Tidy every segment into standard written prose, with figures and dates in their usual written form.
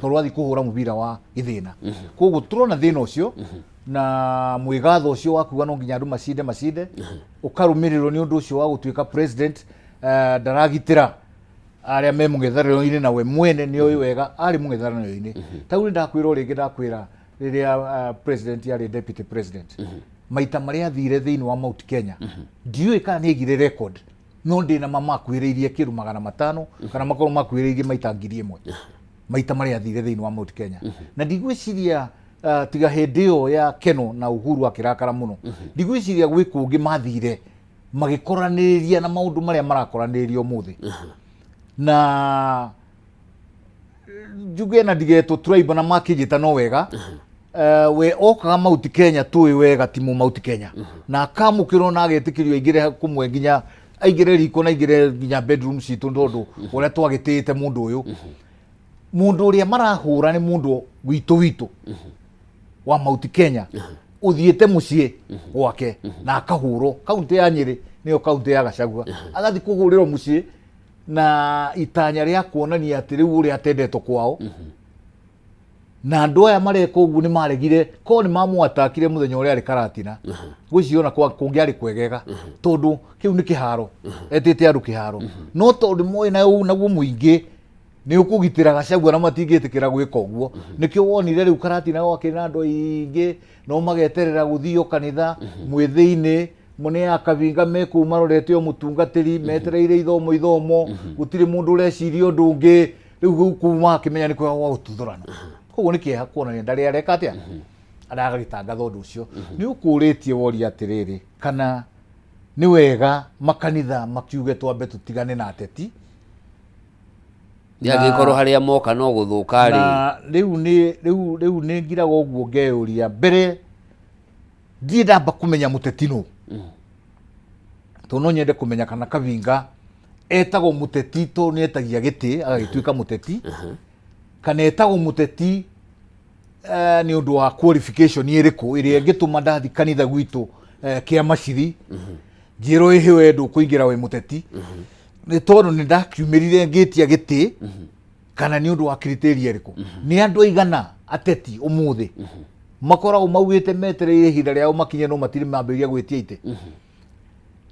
Tondũ athiĩ kũhũra mũbira wa gĩthĩna. Koguo tũrona thĩna ũcio na mwĩgatho ũcio wa kuga no nginya andũ macinde macinde, ũkarũmĩrĩrwo nĩ ũndũ ũcio wa gũtuĩka president ndaragitĩra arĩa me mũng'ethanĩro-inĩ, na we mwene nĩ oĩ wega arĩ mũng'ethanĩro-inĩ. Ta rĩu nĩ ndakwĩra o rĩngĩ, ndakwĩra rĩrĩa president yarĩ deputy president, maita marĩa athire thĩinĩ wa Mount Kenya, ndiũĩ kana nĩ aigire record, no ndĩna ma makuhĩrĩirie kĩndũ 500 kana makorwo makuhĩrĩirie maita 1000 maita marĩa athire thĩinĩ wa Mount Kenya. Na ndigwĩciria tiga hĩndĩ ĩyo ya Keno na Uhuru akĩrakara mũno, ndigwĩciria gwĩ kũngĩ mathire magĩkoranĩrĩria na maũndũ marĩa marakoranĩrĩria ũmũthĩ. Na njuge na ndigetwo tribe na makĩnjĩta no wega. We okaga Mount Kenya tũĩ wega ti mu Mount Kenya, na akamũkĩrwo na agetĩkĩrio aingĩre kũmwe, nginya aingĩre riko na aingĩre nginya bedroom citũ, tondũ ũrĩa twagĩtĩĩte mũndũ ũyũ. Mũndũ ũrĩa marahũra nĩ mũndũ witũ wa Mount Kenya ũthiĩte mũciĩ gwake na akahũrwo. Kaunti ya Nyĩrĩ nĩyo kaunti ya Gachagua, agathiĩ kũhũrĩrwo mũciĩ na itanya rĩa kuonania atĩ rĩu ũrĩa atendetwo kwao. Na andũ aya mareka ũguo nĩ maregire korwo nĩ mamwatakire mũthenya ũrĩa arĩ Karatina, gwĩciria ona kũngĩarĩ kwegega, tondũ kĩu nĩ kĩharo etĩte andũ kĩharo. No tondũ moĩ naguo mũingĩ nĩ ũkũgitĩra Gachagua na matingĩtĩkĩra gwĩka ũguo, nĩkĩo wonire rĩu Karatina gwakĩrĩ na andũ aingĩ no mageterera gũthio kanitha mwĩ thĩinĩ mũnĩ akabinga me kũu marorete o mũtungatĩri, metereire ithomo ithomo, gũtirĩ mũndũ ũreciria ũndũ ũngĩ. Rĩu kũu kũu makĩmenya nĩ kwega gwa gũtuthũrana. Koguo nĩ kĩeha kuonania ndarĩ areka atĩa aragagĩtangatha ũndũ ũcio. Nĩ ũkũrĩtie woria atĩrĩrĩ, kana nĩ wega makanitha makiuge twambe tũtigane na ateti? Nĩ angĩkorwo harĩa moka no gũthũka rĩ. Na rĩu nĩ rĩu nĩ ngiraga ũguo ngeyũria mbere ndirĩ ndamba kũmenya mũteti nũ, tondũ no nyende kũmenya kana Kabinga etagwo mũteti tondũ nĩ etagia gĩtĩ agagĩtuĩka mũteti, kana etagwo mũteti nĩ ũndũ wa qualification ĩrĩkũ ĩrĩa ĩngĩtũma ndathi kanitha gwitũ kĩa maciri njĩrwo ĩhĩ we ndũkũingĩra wĩ mũteti, nĩ tondũ nĩ ndakiumĩrire ngĩtia gĩtĩ, kana nĩ ũndũ wa criteria ĩrĩkũ. Nĩ andũ aigana ateti ũmũthĩ makoragwo maugĩte metereire ihinda rĩao makinye no matirĩ mambĩrĩria gwĩtia itĩ?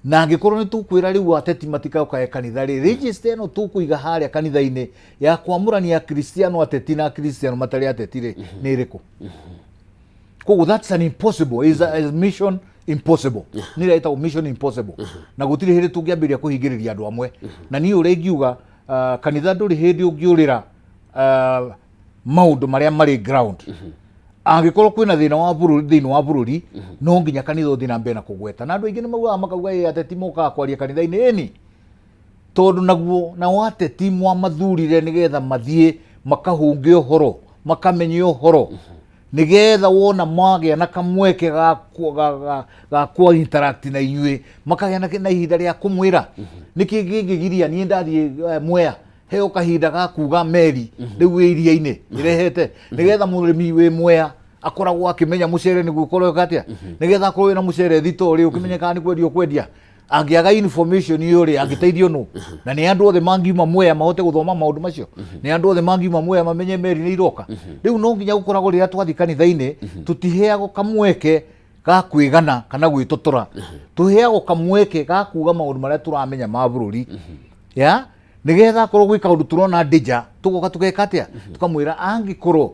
Na angĩkorwo nĩ tũkwĩra rĩu ateti matikaũkae kanitha rĩ, register ĩno tũkũiga harĩa kanitha-inĩ ya kwamũrania Akristiano ateti na Akristiano matarĩ ateti rĩ, nĩ ĩrĩkũ? Koguo that's an impossible is a, is mission impossible, nĩ ĩrĩa ĩtagwo mission impossible. Na gũtirĩ hĩndĩ tũngĩambĩrĩria kũhingĩrĩria andũ amwe. Na niĩ ũrĩa ingiuga, kanitha ndũrĩ hĩndĩ ũngĩũrĩra maũndũ marĩa marĩ ground. Angĩkorwo kwĩna thĩna wa bũrũri thĩinĩ wa bũrũri, no nginya kanitha ũthiĩ na mbere na kũgweta. Na andũ aingĩ nĩ maugaga makauga ĩ ateti mokaga kwaria kanitha-inĩ. Ĩni, tondũ naguo nao ateti mwamathurire nĩgetha mathiĩ makahunge ũhoro, makamenye ũhoro, nĩgetha wona magĩa na kamweke ga kwa interact na inyuĩ, makagĩa na ihinda rĩa kũmwĩra nĩkĩ kĩngĩgiria niĩ ndathiĩ Mwea heo kahinda ga kuga meri rĩu wĩ iria-inĩ ĩrehete, nĩgetha mũrĩmi wĩ Mwea akoragwo akĩmenya mũcere nĩguo ũkorwo atĩa, nĩgetha akorwo wĩna mũcere thito rĩ, ũkĩmenye kana nĩ kwendia ũkwendia. Angĩaga information ĩyo rĩ, angĩteithio nũ? Na nĩ andũ othe mangiuma Mwea mahote gũthoma maũndũ macio? Nĩ andũ othe mangiuma Mwea mamenye meri nĩ iroka? Rĩu no nginya gũkoragwo rĩrĩa twathiĩ kanitha-inĩ tũtiheagwo kamweke ga kwĩgana kana gwĩtotora, tũheagwo kamweke ga kuga maũndũ marĩa tũramenya ma bũrũri ya, nĩgetha akorwo gwĩ kaũndũ tũrona ndĩnja, tũgoka tũgeka atĩa, tũkamwĩra. Angĩkorwo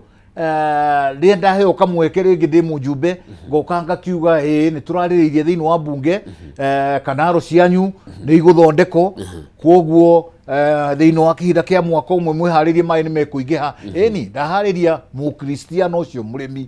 rĩrĩa ndaheo kamweke rĩngĩ ndĩ mũjumbe, ngoka ngakiuga ĩĩ nĩ tũrarĩrĩirie thĩinĩ wa mbunge kanaro cianyu nĩ igũthondekwo, kwoguo thĩinĩ wa kĩhinda kĩa mwaka ũmwe mwĩharĩrie maĩ nĩ mekũingĩha. Ĩni ndaharĩria mũkristiano ũcio mũrĩmi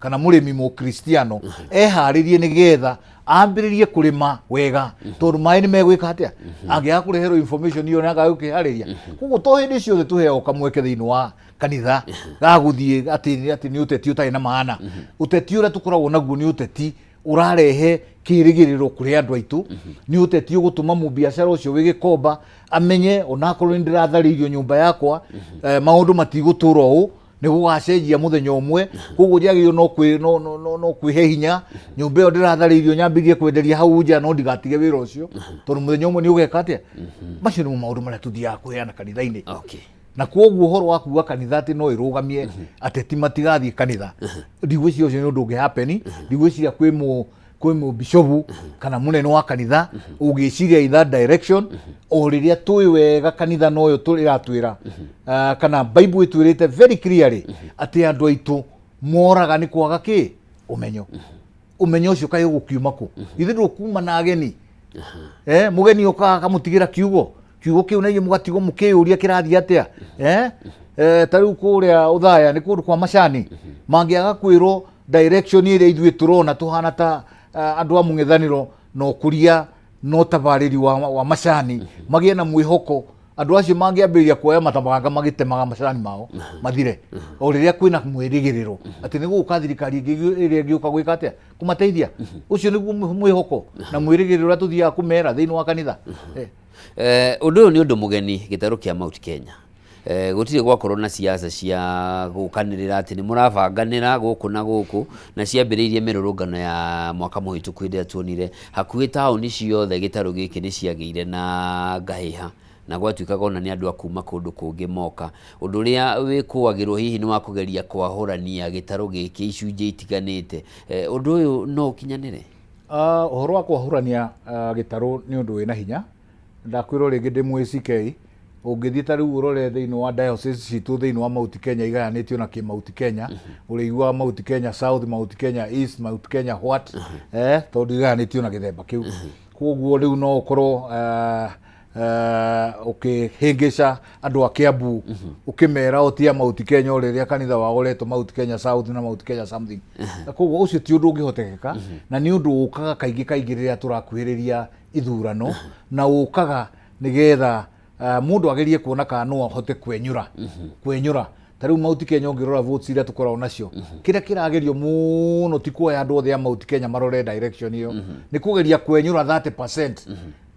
kana mũrĩmi mũkristiano eharĩrie nĩgetha ambĩrĩrie kũrĩma wega, tondũ maĩ nĩ megwĩka atĩa angĩaga kũreherwo information iyo nĩ agagũkĩharĩria. Koguo to hĩndĩ ciothe tũheagwo kamweke thĩinĩ wa kanitha ga gũthiĩ atĩ nĩ ũteti ũtarĩ na maana. Ũteti ũrĩa tũkoragwo naguo nĩ ũteti ũrarehe kĩrĩgĩrĩro kũrĩ andũ aitũ, nĩ ũteti ũgũtũma mũbiacara ũcio wĩ Gĩkomba amenye onakorwo nĩ ndĩratharĩirio nyũmba yakwa, maũndũ matigũtũra ũũ, nĩ gũgacenjia mũthenya ũmwe. Koguo njagĩrĩirwo no kwĩ no no no no kwĩhe hinya, nyũmba ĩyo ndĩratharĩirio nyambĩrĩrie kwenderia hau nja, no ndigatige wĩra ũcio tondũ mũthenya ũmwe nĩ ũgeka atĩa. Macio nĩmo maũndũ marĩa tũthiaga kũheana kanitha-inĩ. Okay. Na kwoguo ũhoro wa kuga kanitha atĩ no ĩrũgamie ateti matigathiĩ kanitha, ndigwĩciria ũcio nĩ ũndũ ũngĩ happen. Ndigwĩciria kwĩ mũbishobu kana mũnene wa kanitha ũngĩciria in that direction, o rĩrĩa tũĩ wega kanitha noyo ĩratwĩra, kana Bible ĩtwĩrĩte very clearly atĩ andũ aitũ moraga nĩ kwaga kĩ ũmenyo. Ũmenyo ũcio kaĩ ũgũkiuma kũ? Ithuĩ ndũkuma na ageni, mũgeni ũkaga akamũtigĩra kiugo, kiugo kĩu na inyuĩ mũgatigwo mũkĩyũria kĩrathiĩ atĩa. Ta rĩu kũrĩa ũthaya nĩ kũndũ kwa macani, mangĩaga kwĩrwo direction ĩrĩa ithuĩ tũrona tũhana ta andũ a mũng'ethanĩro na ũkũria na ũtabarĩri wa macani, magĩe na mwĩhoko. Andũ acio mangĩambĩrĩria kuoya matabanga magĩtemaga macani mao mathire, o rĩrĩa kwĩna mwĩrĩgĩrĩro atĩ nĩ gũgũka thirikari ĩngĩ ĩrĩa ĩngĩũka gwĩka atĩa, kũmateithia. Ũcio nĩguo mwĩhoko na mwĩrĩgĩrĩro ũrĩa tũthiaga kũmera thĩinĩ wa kanitha. Ũndũ ũyũ nĩ ũndũ mũgeni gĩtarũ kĩa Mount Kenya. Gũtirĩ gwakorwo na siasa cia gũkanĩrĩra atĩ nĩ mũrabanganĩra gũkũ na gũkũ, na ciambĩrĩirie mĩrũrũngano ya mwaka mũhĩtũku hĩndĩ ĩrĩa tuonire hakuhĩ taũni ciothe gĩtarũ gĩkĩ nĩ ciagĩire na ngahĩha, na gwatuĩkaga ona nĩ andũ a kuma kũndũ kũngĩ moka. Ũndũ ũrĩa wĩkũagĩrwo hihi nĩ wa kũgeria kwahũrania gĩtarũ gĩkĩ icunjĩ itiganĩte. Ũndũ ũyũ no ũkinyanĩre? Ũhoro wa kwahũrania gĩtarũ nĩ ũndũ wĩna hinya. Ndakwĩrwo rĩngĩ ndĩ mũ ACK, ũngĩthiĩ ta rĩu ũrore thĩinĩ wa diocese citũ thĩinĩ wa Mount Kenya igayanĩtio na kĩ Mount Kenya, ũrĩiguaga Mount Kenya South, Mount Kenya East, Mount Kenya what, tondũ igayanĩtio na gĩthemba kĩu. Koguo rĩu no ũkorwo ũkĩhĩngĩca andũ a Kiambu ũkĩmera o ti a Mount Kenya, o rĩrĩa kanitha wao ũretwo Mount Kenya South na Mount Kenya something. Na koguo ũcio ti ũndũ ũngĩhotekeka, na nĩ ũndũ ũkaga kaingĩ kaingĩ rĩrĩa tũrakuhĩrĩria ithurano, na ũkaga nĩgetha mũndũ agerie kuona kana no ahote kwenyũra. Ta rĩu Mount Kenya ũngĩrora votes iria tũkoragwo nacio, kĩrĩa kĩragerio mũno ti kuoya andũ othe a Mount Kenya marore direction ĩyo, nĩ kũgeria kwenyũra 30%,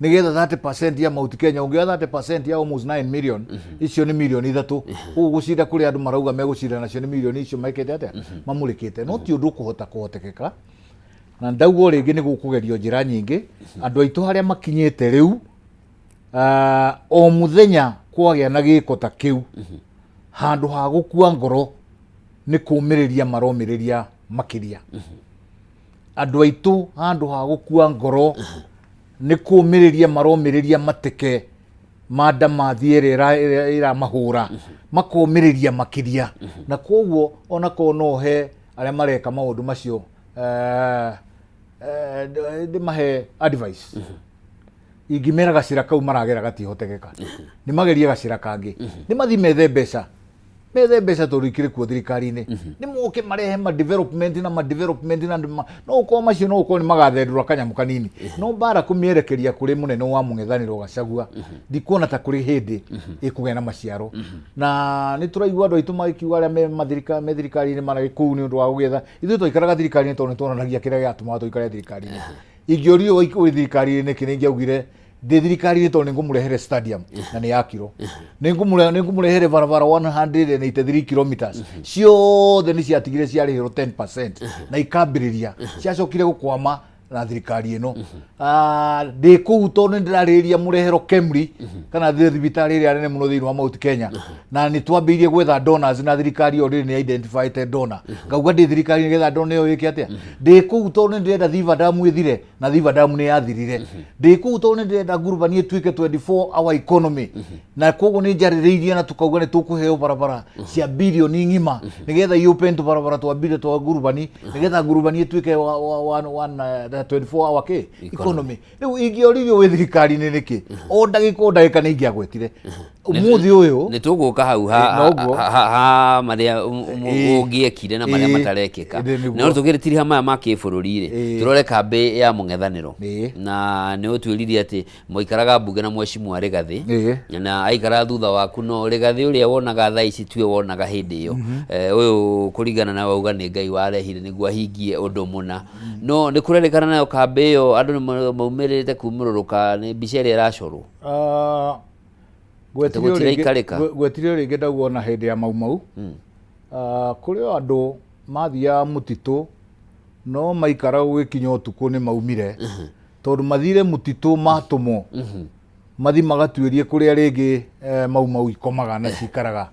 nĩgetha 30% ya Mount Kenya, ũngĩoya 30% ya almost 9 million, icio nĩ mirioni 3. Koguo gũcinda kũrĩa andũ marauga megũcinda nacio nĩ mirioni icio mekĩte atĩa, mamũrĩkĩte. No ti ũndũ ũkũhota kũhotekeka, na ndauga o rĩngĩ nĩ gũkũgerio njĩra nyingĩ. Andũ aitũ harĩa makinyĩte rĩu, o mũthenya kwagĩa na gĩko ta kĩu, handũ ha gũkua ngoro nĩ kũmĩrĩria maromĩrĩria makĩria. Andũ aitũ handũ ha gũkua ngoro nĩ kũmĩrĩria maromĩrĩria mateke mandamathi ĩrĩa ĩramahũra, makomĩrĩria makĩria. Na koguo ona korwo no he arĩa mareka maũndũ macio, ndĩmahe advice, ingĩmera gacĩra kau maragera gatihotekeka, nĩ magerie gacĩra kangĩ, nĩ mathi methe mbeca, methe mbeca tondũ ikĩrĩ kuo thirikari-inĩ, nĩ moke marehe ma development na ma development na no ũkorwo macio no ũkorwo nĩ magathendũra kanyamũ kanini. No mbara kũmĩerekeria kũrĩ mũnene wa mũng'ethanĩro Gachagua, ndikuona ta kũrĩ hĩndĩ ĩkũgĩa na maciaro. Na nĩ tũraigua andũ aitũ magĩkiuga arĩa me thirikari-inĩ marĩ kũu nĩ ũndũ wa gũgĩetha. Ithuĩ twaikaraga thirikari-inĩ tondũ nĩ tuonanagia kĩrĩa gĩatũmaga tũikare thirikari-inĩ. Ingĩũrio wĩ thirikari-inĩ nĩkĩ, nĩ ingĩaugire ndĩ thirikari-inĩ tondũ nĩ ngũmũrehere stadium na nĩ yakirwo, nĩ ngũmũrehere barabara 183 kilometers ciothe nĩ ciatigire ciarĩhĩrwo 10% na ikambĩrĩria, ciacokire gũkwama na thirikari ĩno. Ndĩ kũu tondũ nĩ ndĩrarĩrĩria mũrehero KEMRI kana thibitarĩ ĩrĩa nene mũno thĩinĩ wa Mount Kenya, na nĩ twambĩrĩirie gwetha donors na thirikari already nĩ identified donor. Ngauga ndĩ thirikari nĩgetha donor ĩyo ĩke atĩa. Ndĩ kũu tondũ nĩ ndĩrenda Thiva Dam ĩthire, na Thiva Dam nĩ yathirire. Ndĩ kũu tondũ nĩ ndĩrenda Ngurubani ĩtuĩke 24 hour economy, na koguo nĩ njarĩrĩirie na tukauga nĩ tũkũheo barabara cia bilioni ng'ima nĩgetha i open tũbarabara twa bili twa Ngurubani, nĩgetha Ngurubani ĩtuĩke 24 hour kĩ economy. Rĩu ingĩoririo wĩ thirikari-inĩ nĩkĩ, o ndagĩka o ndagĩka nĩ ingĩagwetire ũmũthĩ ũyũ. Nĩ tũgũka hau Noguo. ha marĩa ũngĩekire na marĩa matarekĩka. Nĩguo. No tũgĩtiriha maya ma kĩbũrũri rĩ, tũrore kambĩ ya mũng'ethanĩro. Na nĩ ũtwĩrire atĩ mwaikaraga mbunge na mheshimiwa Rigathĩ, na aikara thutha waku, no Rigathĩ ũrĩa wonaga thaa ici tiwe wonaga hĩndĩ ĩyo. Ũyũ kũringana na wauga nĩ Ngai warehire nĩguo ahingie ũndũ mũna, no nĩ kũrerĩkana nayo kambĩ ĩyo andũ nĩ maumĩrĩte kumũrũrũka nĩ mbica ĩrĩa ĩracorwo. Gwetirio rĩngĩ Gũtiraikarĩka. Gwetirio rĩngĩ ndauga ona hĩndĩ ya Mau Mau, kũrĩ o andũ mathiaga mũtitũ no maikara gũgĩkinya ũtukũ nĩ maumire, tondũ mathire mũtitũ matũmwo. Mathi magatuĩrie kũrĩa rĩngĩ Mau Mau ikomaga na cikaraga,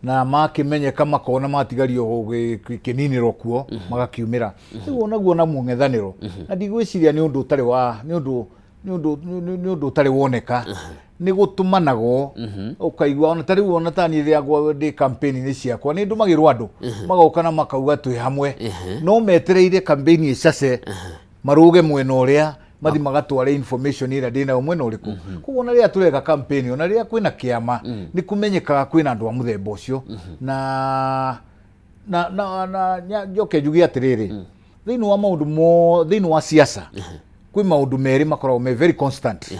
na makĩmenyeka makona matigario kĩninĩro kuo, magakiumĩra. Rĩu onaguo na mũng'ethanĩro, na ndigwĩciria nĩ ũndũ ũtarĩ wa nĩ ũndũ nĩ ũndũ nĩ ũndũ ũtarĩ woneka, nĩ gũtũmanagwo ũkaigua ona ta rĩu, ona ta niĩ rĩrĩa ndĩ campaign-inĩ ciakwa, nĩ ndũmagĩrwo andũ magoka na makauga twĩ hamwe, no metereire campaign ĩcace marũge mwena ũrĩa mathi magatware information ĩrĩa ndĩ nayo mwena ũrĩkũ. Koguo ona rĩrĩa tũreka campaign, ona rĩrĩa kwĩna kĩama, nĩ kũmenyekaga kwĩna andũ a mũthemba ũcio. Na njoke njuge atĩrĩrĩ, thĩinĩ wa maũndũ mo thĩinĩ wa siasa kwĩ maũndũ merĩ makoragwo me very constant.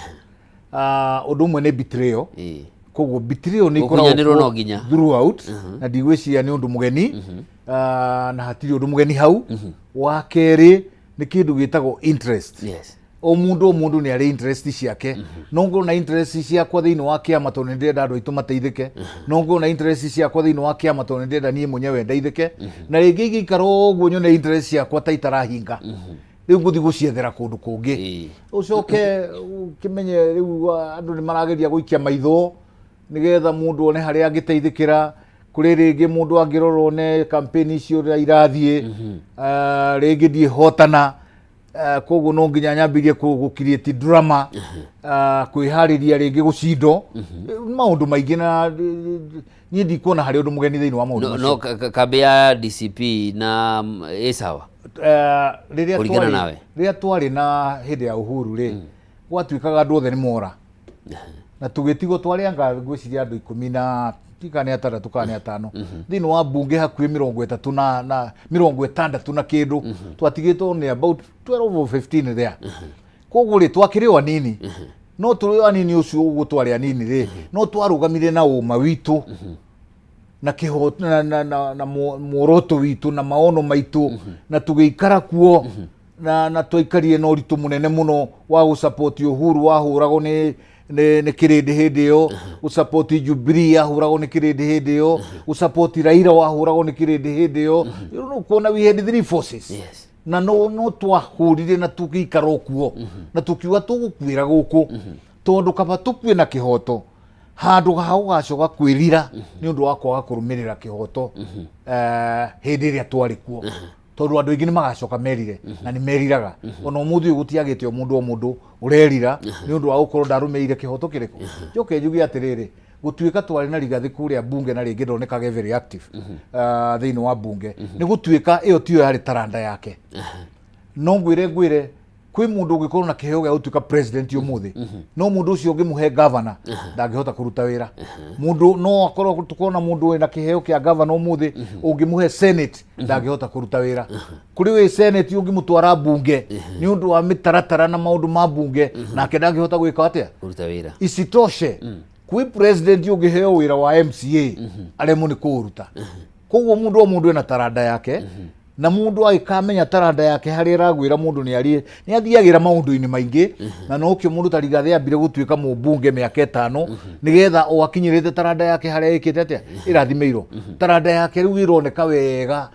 Ũndũ ũmwe nĩ betrayal. Koguo betrayal nĩ ikoragwo Gũkunyanĩrwo kuo no nginya. throughout, na ndigwĩciria nĩ ũndũ mũgeni. Na hatirĩ ũndũ mũgeni hau. Wa kerĩ nĩ kĩndũ gĩtagwo interest. O mũndũ nĩ arĩ interest ciake. No ngorwo na interest ciakwa thĩinĩ wa kĩama tondũ nĩ ndĩrenda andũ aitũ mateithĩke, no ngorwo na interest ciakwa thĩinĩ wa kĩama tondũ nĩ ndĩrenda niĩ mwenyewe ndeithĩke, na rĩngĩ ingĩikara ũguo nyone interest ciakwa ta itarahinga, rĩu ngũthiĩ gũciethera kũndũ kũngĩ. Ũcoke ũkĩmenye rĩu andũ nĩ marageria gũikia maitho nĩgetha mũndũ one harĩa angĩteithĩkĩra. Kũrĩ rĩngĩ mũndũ angĩrora one campaign icio ũrĩa irathiĩ, rĩngĩ ndiĩhotana, koguo no nginya nyambĩrie gũ create drama, kwĩharĩria rĩngĩ gũcindwo. Maũndũ maingĩ, na niĩ ndikuona harĩ ũndũ mũgeni thĩinĩ wa maũndũ No, macio. no kambĩ ya DCP na ĩ sawa? Rĩrĩa Kũringana nawe. Rĩrĩa twarĩ na hĩndĩ ya Uhuru rĩ, gwatuĩkaga andũ othe nĩ mora na tũgĩtigwo twarĩ anga ngwĩciria andũ 10 na kana nĩ 6 kana nĩ 5 thĩinĩ wa mbunge hakuhĩ 30 na 60 na kĩndũ. Twatigĩtwo nĩ about 12 or 15 there. Koguo rĩ, twakĩrĩ o anini, no tũrĩ o anini ũcio ũguo twarĩ anini rĩ, no twarũgamire na ũma witũ na kĩhoto na muoroto witũ na maono maitũ, na tũgĩikara kuo na twaikarire na ũritũ mũnene mũno wa gũsupport Uhuru wahũragwo nĩ kĩrĩndĩ hĩndĩ ĩyo, gũsupport Jubilee yahũragwo nĩ kĩrĩndĩ hĩndĩ ĩyo, gũsupport Raila wahũragwo nĩ kĩrĩndĩ hĩndĩ ĩyo. Rĩu nĩ ũkuona we had three forces. Na no twahũrire na tũgĩikara o kuo na tũkiuga tũgũkuĩra gũkũ, tondũ kaba tũkue na kĩhoto handũ ha gũgacoka kwĩrira nĩ ũndũ wa kwaga kũrũmĩrĩra kĩhoto hĩndĩ ĩrĩa twarĩ kuo, tondũ andũ aingĩ nĩ magacoka merire na nĩ meriraga. Ona ũmũthĩ ũyũ gũtiagĩte o mũndũ o mũndũ ũrerira nĩ ũndũ wa gũkorwo ndarũmĩrĩire kĩhoto kĩrĩkũ. Njoke njuge atĩrĩrĩ, gũtuĩka twarĩ na Rigathĩ kũrĩa bunge na rĩngĩ ndonekaga very active thĩinĩ wa bunge, nĩ gũtuĩka ĩyo tiyo yarĩ taranda yake. No ngwĩre kwĩ mũndũ ũngĩkorwo na kĩheo gĩa gũtuĩka president ũmũthĩ, no mũndũ ũcio ũngĩmũhe governor ndangĩhota kũruta wĩra. Mũndũ no akorwo tũkorwo na mũndũ wĩna kĩheo kĩa governor ũmũthĩ, ũngĩmũhe senate ndangĩhota kũruta wĩra. Kũrĩ wĩ senate ũngĩmũtwara bunge, nĩ ũndũ wa mĩtaratara na maũndũ ma bunge, nake ndangĩhota gwĩka atĩa? Kũruta wĩra. Isitoshe, kwĩ president ũngĩheo wĩra wa MCA aremwo nĩ kũũruta. Koguo mũndũ o mũndũ ena taranda yake, na mũndũ agĩkamenya taranda yake harĩa ĩragwĩra, mũndũ nĩ arĩ nĩ athiagĩra maũndũ-inĩ maingĩ. Na nokĩo mũndũ ta Rigathĩ ambire gũtuĩka mũmbunge mĩaka 5 nĩgetha o akinyĩrĩte taranda yake harĩa ĩkĩte atĩa, ĩrathimĩirwo. Taranda yake rĩu ĩroneka wega,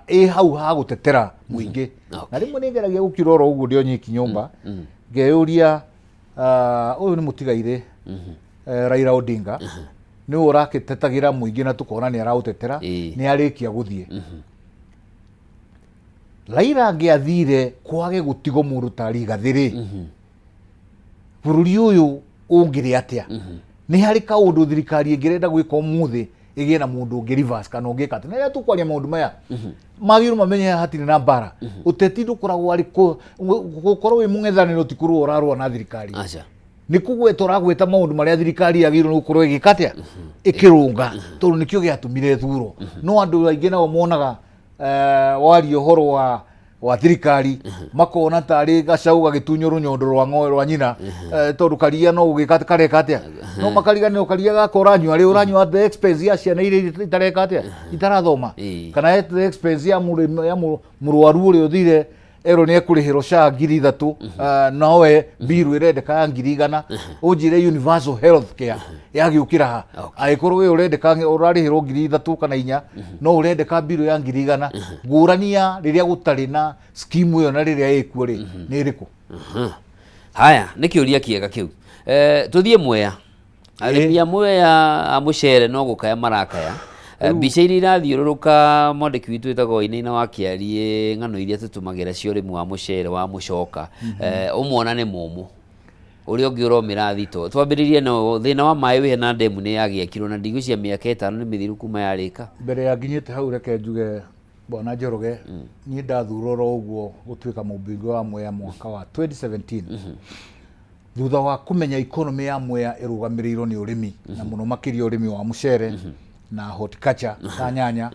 ĩ hau ha gũtetera mũingĩ. Na rĩmwe nĩ ngeragia gũkira oro ũguo ndĩ o nyiki nyũmba, ngeyũria, ũyũ nĩ mũtigairĩ Raila Odinga nĩwe ũrakĩtetagĩra mũingĩ na tũkona nĩ araũtetera. Nĩ arĩkia gũthiĩ, Raila angĩathire kwage gũtigwo mũndũ ta Rigathĩ rĩ, bũrũri ũyũ ũngĩrĩ atĩa? Nĩ harĩ kaũndũ thirikari ĩngĩrenda gwĩka ũmũthĩ ĩgĩe na mũndũ ũngĩ reverse kana ũngĩka atĩa? Na rĩrĩa tũkwaria maũndũ maya, magĩrĩirwo mamenye haha hatirĩ na mbara. Ũteti ndũkoragwo arĩ gũkorwo wĩ mũng'ethanĩro ti kũrũa ũrarũa na thirikari. Aca. Nĩ kũgweta ũragweta maũndũ marĩa thirikari yagĩrĩirwo nĩ gũkorwo ĩgĩka atĩa, ĩkĩrũnga, tondũ nĩkĩo gĩatũmire ĩthurwo. No andũ aingĩ nao monaga waria ũhoro wa thirikari makona tarĩ gacau gagĩtunywo rũnyondo rwa nyina, tondũ karia no gũgĩka kareka atĩa, no makariganĩrwo karia gaka ũranyua rĩ, ũranyua at the expense ya ciana iria itareka atĩa, itarathoma, kana at the expense ya mũrwaru ũrĩa ũthire erwo nĩ ekũrĩhĩrwo SHA 3000, nowe mbiru ĩrendeka ya 100,000. Ũnjĩre universal health care yagĩũkĩra ha angĩkorwo we ũrendeka ũrarĩhĩrwo 3000 kana 4, no ũrendeka mbiru ya 100,000? Ngũrani ya rĩrĩa gũtarĩ na scheme ĩyo na rĩrĩa ĩkuo rĩ, nĩ ĩrĩkũ? Haya, nĩ kĩũria kĩega kĩu. Tũthiĩ Mwea. Arĩmi a Mwea a mũcere no gũkaya marakaya. Mbica iria irathiũrũrũka, mwandĩki witũ wĩtagwo Wainaina wa Kĩariĩ, ng'ano iria tũtũmagĩra cia ũrĩmi wa mũcere wa mũcoka, ũmwona nĩ mũmũ, ũrĩa ũngĩ ũromĩra thito. Twambĩrĩrie na thĩna wa maĩ wĩhe na ndemu nĩ yagĩakirwo na ndigwĩciria mĩaka 5 nĩ mĩthiru kuma yarĩka. Mbere ya nginyĩte hau, reke njuge, Bwana Njoroge, niĩ ndathurwo oro ũguo gũtuĩka mũmbunge wa Mwea mwaka wa 2017, thutha wa kũmenya economy ya Mwea ĩrũgamĩrĩirwo nĩ ũrĩmi, na mũno makĩria ũrĩmi wa mũcere na horticulture ta nyanya,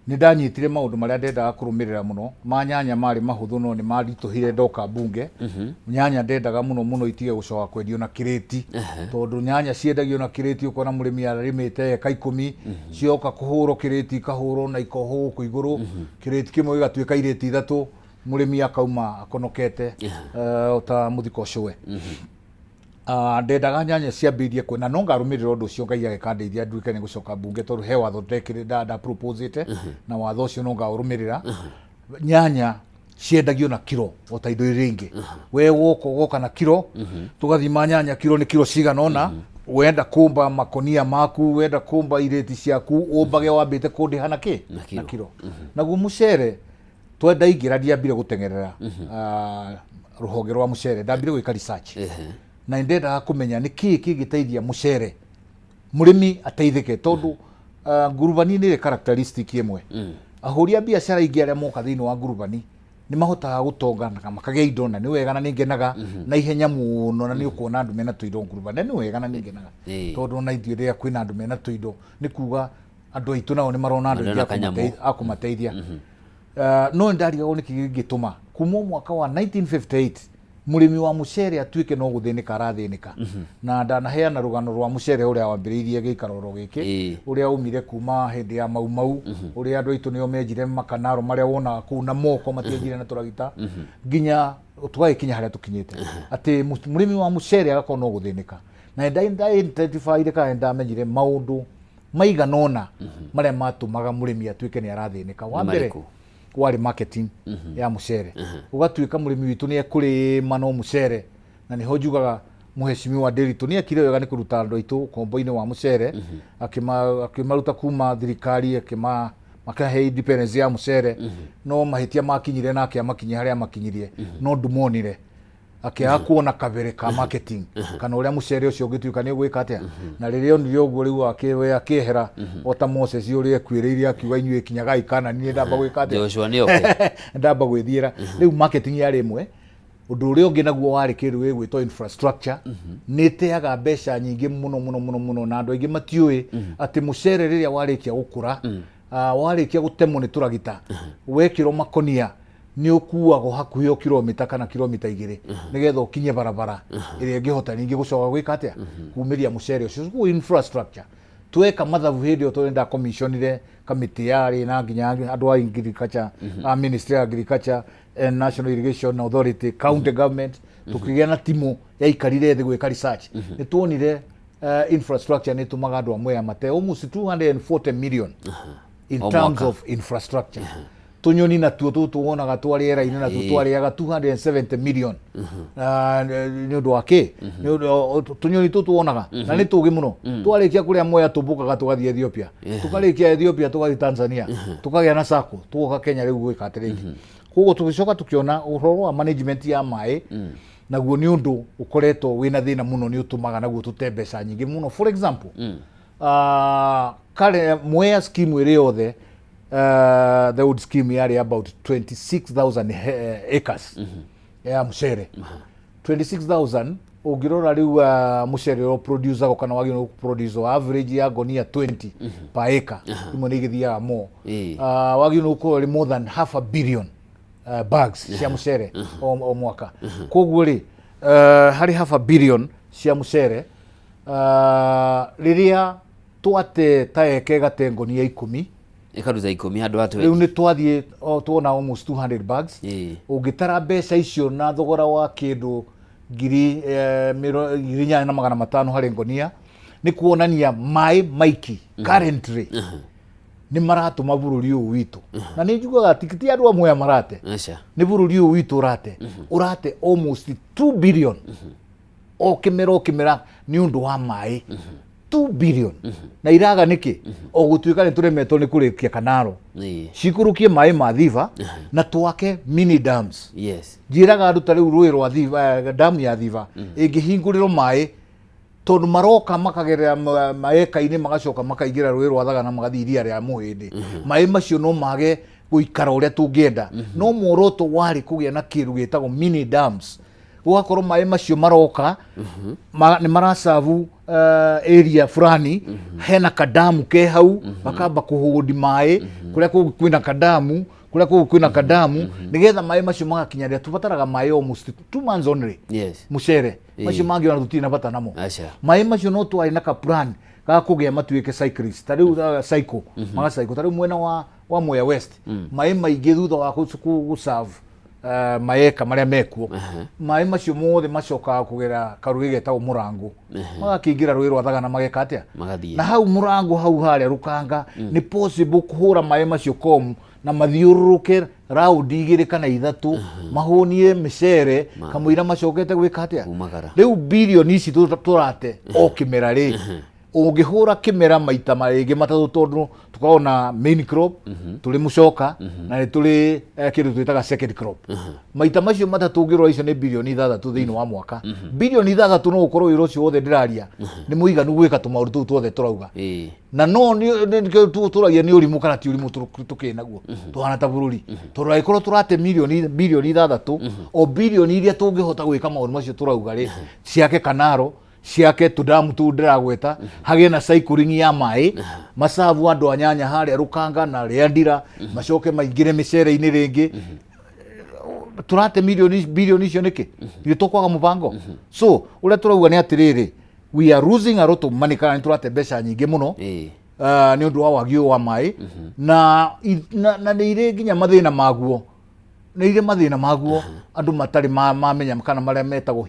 nĩ ndanyitire maũndũ marĩa ndendaga kũrũmĩrĩra mũno. Ma nyanya marĩ mahũthũ, no nĩ maritũhire ndoka mbunge. Nyanya ndendaga mũno mũno itige gũcoka kwendio na kĩrĩti, tondũ nyanya ciendagio na kĩrĩti, ũkona mũrĩmi arĩmĩte eka 10, cioka kũhũrwo kĩrĩti, ikahũrwo na ikohwo gũkũ igũrũ, kĩrĩti kĩmwe gĩgatuĩka irĩti ithatũ, mũrĩmi akauma akonokete ta mũthiko ũcũwe. Ndendaga nyanya ciambĩrĩrie kwenda, no ngarũmĩrĩra ũndũ ũcio Ngai agĩkandeithia nduĩke nĩ gũcoka mbunge, tondũ he watho ndekĩrĩ nda proposĩte, na watho ũcio no ngaũrũmĩrĩra. Nyanya ciendagio na kiro o ta indo iria ingĩ. We woka ũgoka na kiro, tũgathima nyanya kiro nĩ kiro cigana ũna. Wenda kũmba makonia maku, wenda kũmba irĩti ciaku, ũmbage wambĩte kũndĩha na kĩ? Na kiro. Na kiro. Naguo mũcere twendaingĩra, ndiambire gũteng'erera rũhonge rwa mũcere, ndambire gwĩka research na ndendaga kũmenya nĩ kĩĩ kĩngĩteithia mũcere, mũrĩmi ateithĩke, tondũ ngurubani nĩ ĩrĩ characteristic ĩmwe. Ahũri a biacara aingĩ arĩa moka thĩinĩ wa ngurubani nĩ mahotaga gũtonga na makagĩa indo, na nĩ wega na nĩ ngenaga na ihenya mũno, na nĩ ũkuona andũ mena tũindo ngurubani, na nĩ wega na nĩ ngenaga, tondũ ona ithuĩ rĩrĩa kwĩna andũ mena tũindo, nĩ kuga andũ aitũ nao nĩ marona andũ Marona aingĩ kanyamũ. a kũmateithia. No ndarigagwo nĩkĩ gĩngĩtũma kuma mwaka wa 1958 mũrĩmi wa mũcere atuĩke no gũthĩnĩka arathĩnĩka. Na ndanaheana rũgano rwa mũcere ũrĩa wambĩrĩirie gĩikaro oro gĩkĩ, ũrĩa umire kuma hĩndĩ ya Mau Mau, ũrĩa andũ aitũ nĩo menjire makanaro marĩa wonaga kũu na moko, matienjire na tũragita, nginya tũgagĩkinya harĩa tũkinyĩte atĩ mũrĩmi wa mũcere agakorwo no gũthĩnĩka. Na nda identifyire kana nĩndamenyire maũndũ maigana ũna marĩa matũmaga mũrĩmi atuĩke nĩ arathĩnĩka. Wa Nĩ mbere marĩkũ? warĩ marketing ya mũcere. Ũgatuĩka mũrĩmi witũ nĩ ekũrĩma no mũcere, na nĩho njugaga mũhecimiwa Ndiritu nĩ ekire wega nĩ kũruta andũ aitũ ũkombo-inĩ wa mũcere, akĩmaruta kuma thirikari, akĩma makahe independence ya mũcere. No mahĩtia makinyire nake amakinyie harĩa amakinyirie, no ndumonire akĩaga kuona kabere ka marketing kana ũrĩa mũcere ũcio ũngĩtuĩka nĩ ũgwĩka atĩa. Na rĩrĩa onire ũguo, rĩu we akĩehera o ta Moses ũrĩa ekuĩrĩire, akiuga, "Inyuĩ kinyagai kana niĩ ndamba gwĩka atĩa?" Joshua nĩ oke. Ndamba gwĩthiĩra. Rĩu marketing yarĩ ĩmwe. Ũndũ ũrĩa ũngĩ naguo warĩ kĩndũ gĩgwĩtwo infrastructure. Nĩ ĩteaga mbeca nyingĩ mũno mũno mũno mũno, na andũ aingĩ matiũĩ atĩ mũcere rĩrĩa warĩkia gũkũra, warĩkia gũtemwo nĩ tũragita, wekĩrwo makonia, nĩ ũkuagwo hakuhĩ o kilomita kana kilomita 2 nĩgetha ũkinye barabara ĩrĩa ĩngĩhota ningĩ gũcoka gwĩka atĩa, kumĩria mũcere ũcio. Koguo infrastructure, tweka mathabu hĩndĩ ĩyo, tondũ ndakomiconire kamĩtĩ yarĩ na nginya andũ a agriculture, a Ministry of Agriculture and National Irrigation Authority, county government, tukĩgĩa na timu yaikarire thĩ gwĩka research. Nĩ tuonire infrastructure nĩ ĩtũmaga andũ amwe mate almost 240 million in O terms mwaka. of infrastructure. Tũnyoni natuo tũtũ wonaga twa rĩera-inĩ natuo twarĩaga 270 million. Nĩ ũndũ wa kĩ? Nĩ ũndũ tũnyoni tũtũ wonaga na nĩ tũgĩ mũno, twarĩkia kũrĩa Mwea tũmbũkaga tũgathiĩ Ethiopia, tũkarĩkia Ethiopia tũgathiĩ Tanzania, tũkagĩa na sako, tũgoka Kenya rĩu gwĩka atĩrĩrĩ. Koguo tũgĩcoka tũkĩona ũhoro wa management ya maĩ naguo nĩ ũndũ ũkoretwo wĩna thĩna mũno, nĩ ũtũmaga naguo tũte mbeca nyingĩ mũno. For example, kare Mwea scheme ĩrĩ yothe, the old scheme yarĩ about 26,000 acres ya mũcere. 26,000, ũngĩrora rĩu, mũcere ũrĩa ũproducagwo kana wagĩrĩirwo gũproduce average ya ngonia 20 per acre, imwe nĩ igĩthiaga more, wagĩrĩirwo gũkorwo ĩrĩ more than half a billion bags cia mũcere o mwaka. Koguo rĩ, harĩ half a billion cia mũcere, rĩrĩa twate ta eke gate ngonia 10, ĩkaruta 10 handũ ha rĩu 20. Nĩ twathiĩ tuona almost 200 bags. Ũngĩtara mbeca icio na thogora wa kĩndũ 8500 harĩ ngonia, nĩ kuonania maĩ maiki currently nĩ maratũma bũrũri ũyũ witũ, na nĩ njugaga ti andũ amwe aya marate, Aca. nĩ bũrũri ũyũ witũ ũrate almost 2 billion. O kĩmera o kĩmera nĩ ũndũ wa maĩ 2 billion na iraga nĩkĩ o gũtuĩka nĩ tũremetwo nĩ kũrĩkia kanaro cikũrũkie maĩ ma Thiba na twake mini dams. Njĩraga andũ ta rĩu rũĩ rwa Thiba, damu ya Thiba ĩngĩhingũrĩrwo maĩ, tondũ maroka makagerera maeka-inĩ, magacoka makaingĩra rũĩ rwa Thagana, magathiĩ iria rĩa Mũhĩndĩ, maĩ macio no mage gũikara ũrĩa tũngĩenda. No muoroto warĩ kũgĩa na kĩndũ gĩtagwo mini dams, gũgakorwo maĩ macio maroka nĩ maracabu area fulani, hena kadamu ke hau gakamba kũhũndi maĩ kũrĩa kũngĩ kwĩna kadamu, kũrĩa kũngĩ kwĩna kadamu, nĩgetha maĩ macio magakinya rĩrĩa tũbataraga maĩ, almost 2 months only. Mũcere macio mangĩ ona tũtirĩ na bata namo. Aca. Maĩ macio no twarĩ na ka plan ga kũgĩa matuĩke cyclist ta rĩu, cycle maga cycle ta rĩu mwena wa Mwea West, maĩ maingĩ thutha wa gũ serve maeka marĩa mekuo, maĩ macio mothe macokaga kũgera karũĩ getagwo Mũrango, magakĩingĩra rũĩ rwa Thagana, mageka atĩa? Magathiĩ. Na hau Mũrango hau harĩa rũkanga nĩ possible kũhũra maĩ macio komu na mathiũrũrũke raundi igĩrĩ kana ithatũ, mahũnie mĩcere kamũira macokete gwĩka atĩa? Kumagara. Rĩu bilioni ici tũrate o kĩmera rĩ, ũngĩhũra kĩmera maita marĩngĩ matatũ, tondũ tũkoragwo na main crop, tũrĩ mũcoka, na nĩ tũrĩ kĩndũ twĩtaga second crop, maita macio matatũ ũngĩrora icio nĩ bilioni 6 thĩinĩ wa mwaka. Bilioni 6 no ũkorwo wĩra ũcio wothe ndĩraria nĩ mũiganu gwĩka tũmaũndũ tũu tuothe tũrauga. Na no nĩkĩo tũragia nĩ ũrimũ kana ti ũrimũ tũkĩ naguo tũhana ta bũrũri, tondũ angĩkorwo tũrate milioni bilioni 6, o bilioni iria tũngĩhota gwĩka maũndũ macio tũrauga rĩ, ciake kanaro, ciake tũdamu tũu ndĩragweta, hagĩe na cycling ya maĩ, macabu andũ a nyanya harĩa rũkanga na rĩa ndira, macoke maingĩre mĩcere-inĩ rĩngĩ, tũrate milioni bilioni icio nĩkĩ? Nĩ tũkwaga mũbango. So ũrĩa tũrauga nĩ atĩrĩrĩ, we are losing a lot of money, kana nĩ tũrate mbeca nyingĩ mũno nĩ ũndũ wa wagi ũyũ wa maĩ, na nĩ irĩ nginya mathĩna maguo, nĩ irĩ mathĩna maguo andũ matarĩ mamenya, kana marĩa metagwo